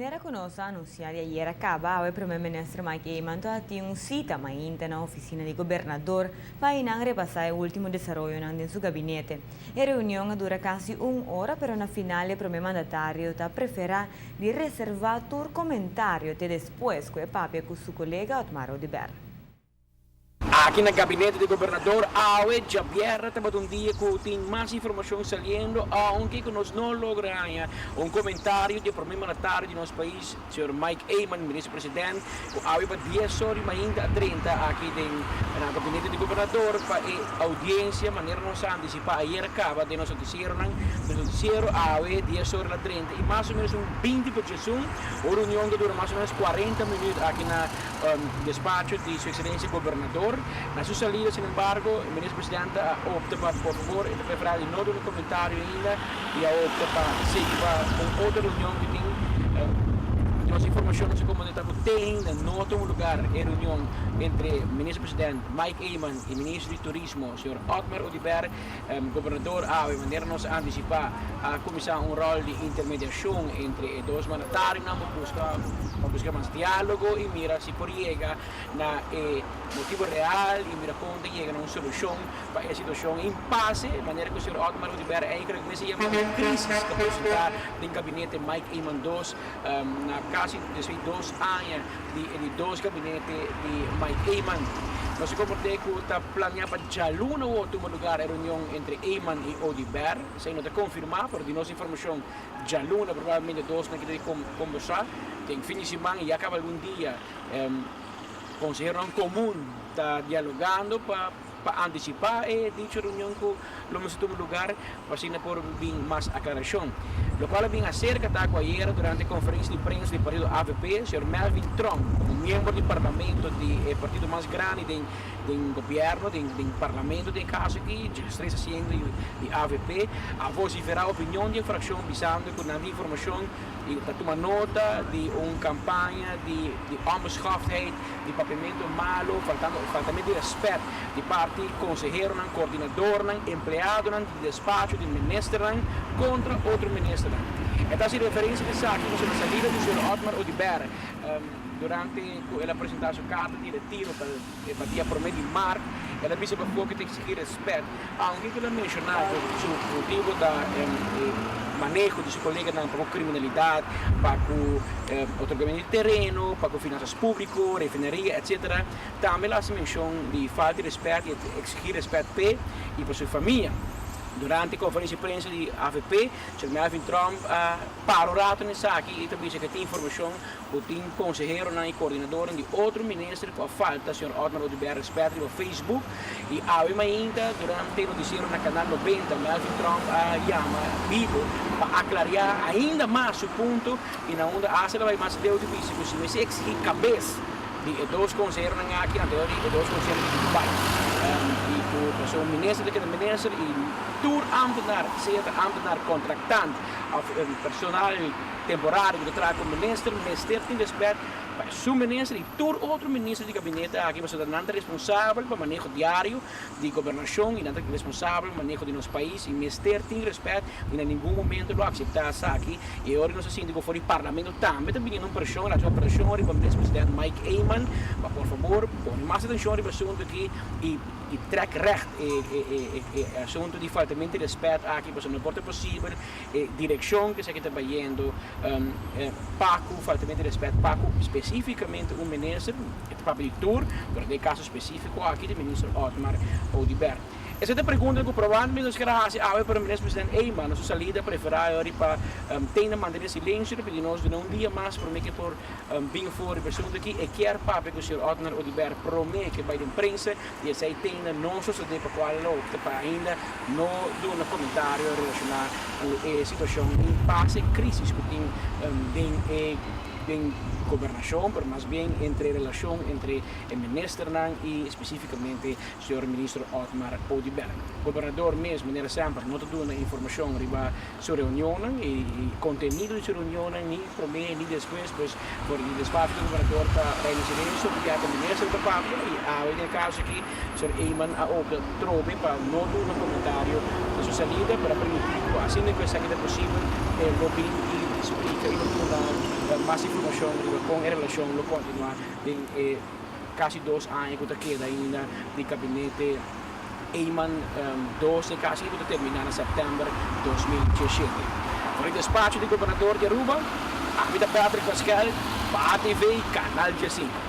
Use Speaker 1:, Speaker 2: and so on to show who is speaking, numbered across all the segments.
Speaker 1: Manera cu nos a anuncia di ayera caba, awe Prome Minister Mike Eman ta tin un cita mainta na oficina di Gobernador pa einan repasa e ultimo desaroyonan den su gabinete. E reunion a dura casi un ora, pero na final e Prome Mandatario ta prefera di reserva tur comentario te despues cu e papia cu su colega Otmar Oduber.
Speaker 2: Aki na gabinete di gobernador awe djabièrnè tabata un dia ku tin mas informashon saliendo, ounke ku nos no logra haña un komentario di e prome mandatario di nos pais, señor Mike Eman, minister president, ku awe pa dies or di mainta a drenta aki den na gabinete di gobernador pa e oudiensia manera nos a antisipá ayer kaba den nos notisieronan. Nos notisiero awe dies or el a drenta i mas o menos un binti pa diesun, un reunion ku a dura mas o menos kuarenta minüt aki na Despacho di Su Excelencia Gobernador. Na su salida, sin embargo, e Minister Presidente a opta pa por favor e ta prefera di no duna comentario ainda y a opta pa sigui pa un otro reunion cu tin. Di nos informacion nos a comunica cu te ainda no a tuma lugar e reunion entre Minister President Mike Eman y Minister di Turismo señor Otmar Oduber. Gobernador awe, manera nos a anticipa, a cuminsa un rol di intermediacion entre e dos mandatarionan pa busca pa busca mas dialogo y mira si por yega na e motibo real y mira con ta yega na un solucion pa e situacion impasse, manera cu señor Otmar Oduber eigenlijk mester yama un crisis ta presenta den gabinete Mike Eman dos na casi despues di dos aña di e di dos gabinete di Mike Eman. Nos a komprendé ku ta planeá pa djaluna awor tuma lugar e reunion entre Eman i Oduber. Esei no ta konfirmá, pero di nos informashon djaluna probablemente dosnan kita di kombersá. Den fin di siman i ya kaba algun dia konseheronan komun ta dialogando pa pa antisipá e dicho reunion ku lo mester tuma lugar pa asina por bin mas aklarashon. Lokual a bin aserka ta ku ayera durante konferensia di prensa di partido avp, señor Melvin Tromp, komo miembro di parlamento di e partido mas grandi den den gobièrnu, den den parlamento den e kaso aki, diestres asiento di avp, a vosiferá opinion di e frakshon bisando ku nan tin informashon i ta tuma nota di un kampaña di di onbeschoftheid, di papiamentu malu, faltando faltamentu di rèspèt di parti konseheronan, kordinadornan, empleadonan di despacho di ministernan kontra otro ministernan. E ta hasi referensia di esaki pasobra na salida di señor Otmar Oduber durante ku el a presentá su karta di retiro pa pa dia promé di mart, el a bisa pa foke ta eksigí rèspèt, aunke ku el a menshoná ku su motibu ta e maneho di su koleganan pa ku kriminalidat, pa ku otorgamentu di tereno, pa ku finansas públiko, refineria, etcetera. Tambe el a hasi menshon di falta di rèspèt i eksigí rèspèt p'e i pa su famia. Durante konferensia di prensa di avp, señor Melvin Tromp a para un rato na esaki i ta bisa ku e tin informashon ku tin konseheronan i koordinadornan di otro minister ku a falta señor Otmar Oduber rèspèt riba Facebook i awe mainta durante notisiero na Kanal 90 Melvin Tromp a yama bibo pa aklariá ainda mas su punto i na unda hasta el a bai mas leu di bisa ku si mester eksigí kabes di e dos konseheronan aki anto di e dos konseheronan di Dubai i ku pasobra un minister ta keda minister i tur ambtenar sea ta ambtenar kontraktant òf personal temporario ku ta traha ku minister mester tin rèspèt pa su minister i tur otro minister di gabinete aki pasobra nan ta responsabel pa maneho diario di gobernashon i nan ta responsabel pa maneho di nos pais i mester tin rèspèt i na ningun momento lo akseptá esaki i e ora nos a sinti ku for di parlamento tambe ta biniendo un preshon laat un preshon riba mes president Mike Eman pa por fabor pone mas atenshon riba e asuntu aki i i trèk règt e e e asuntu di faltamento di rèspèt aki pasobra no por ta posibel e direkshon ku esaki ta bayendo pa ku faltamento di rèspèt pa ku spesífikamente un minister, e ta papia di tur, pero den e kaso spesífiko aki di minister Otmar Oduber. Esei ta pregunta ku probablemente nos kier a hasi awe pero minister president Eman na su salida preferá yori pa tende mantene silensio ta pidi nos duna un dia mas prome ke por bin for riba e asuntu aki. E kier papia ku señor Otmar Oduber prome ke bai den prensa i esei tende no sosode pa kual lo opta pa ainda no duna komentario relashoná ku e situashon impasse, krisis ku tin den e den gobernashon pero mas bien entre relashon entre e ministernan i spesífikamente Señor Ministro Otmar Oduber. Gobernador mes, manera semper, no ta duna informacion riba su reunionnan y contenido di su reunionnan ni prome ni despues, pues for di despacho di Gobernador ta reina silencio, porque ata Minister ta papia y awe den e caso aki Señor Eman a opta trobe pa no duna comentario na su salida, pero a permiti cu asina cu esaki ta posibel e lo bin y. splica y lo duna mas informacion riba con e relacion lo continua den e casi 2 aña cu ta keda ainda di gabinete Eman 2 e casi cu ta termina na september 2017. For di despacho di gobernador di Aruba, ami ta Patrick Paskel pa ATV Canal 15.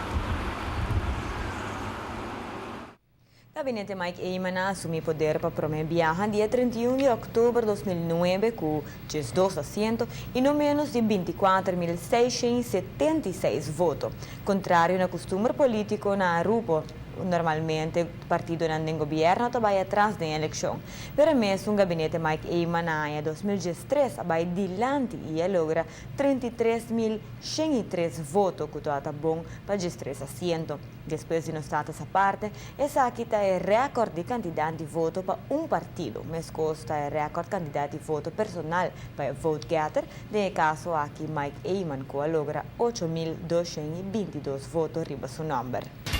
Speaker 1: Gabinete Mike Eman a asumi poder pa prome biaha dia 31 di october 2009 cu 12 asiento y no menos di 24.676 voto. Contrario na custumber politico na Aruba, normalmente partidonan den gobierno ta bay atras den eleccion. Pero mesun gabinete Mike Eman na aña 2013 a bay dilanti y a logra 33.103 voto, cu ta bon pa 13 asiento. Despues di nos Status Aparte, esaki ta e record di cantidad di voto pa un partido. Mescos ta e record cantidad di voto personal pa vote getter, den caso aki Mike Eman, cu a logra 8.222 voto riba su nomber.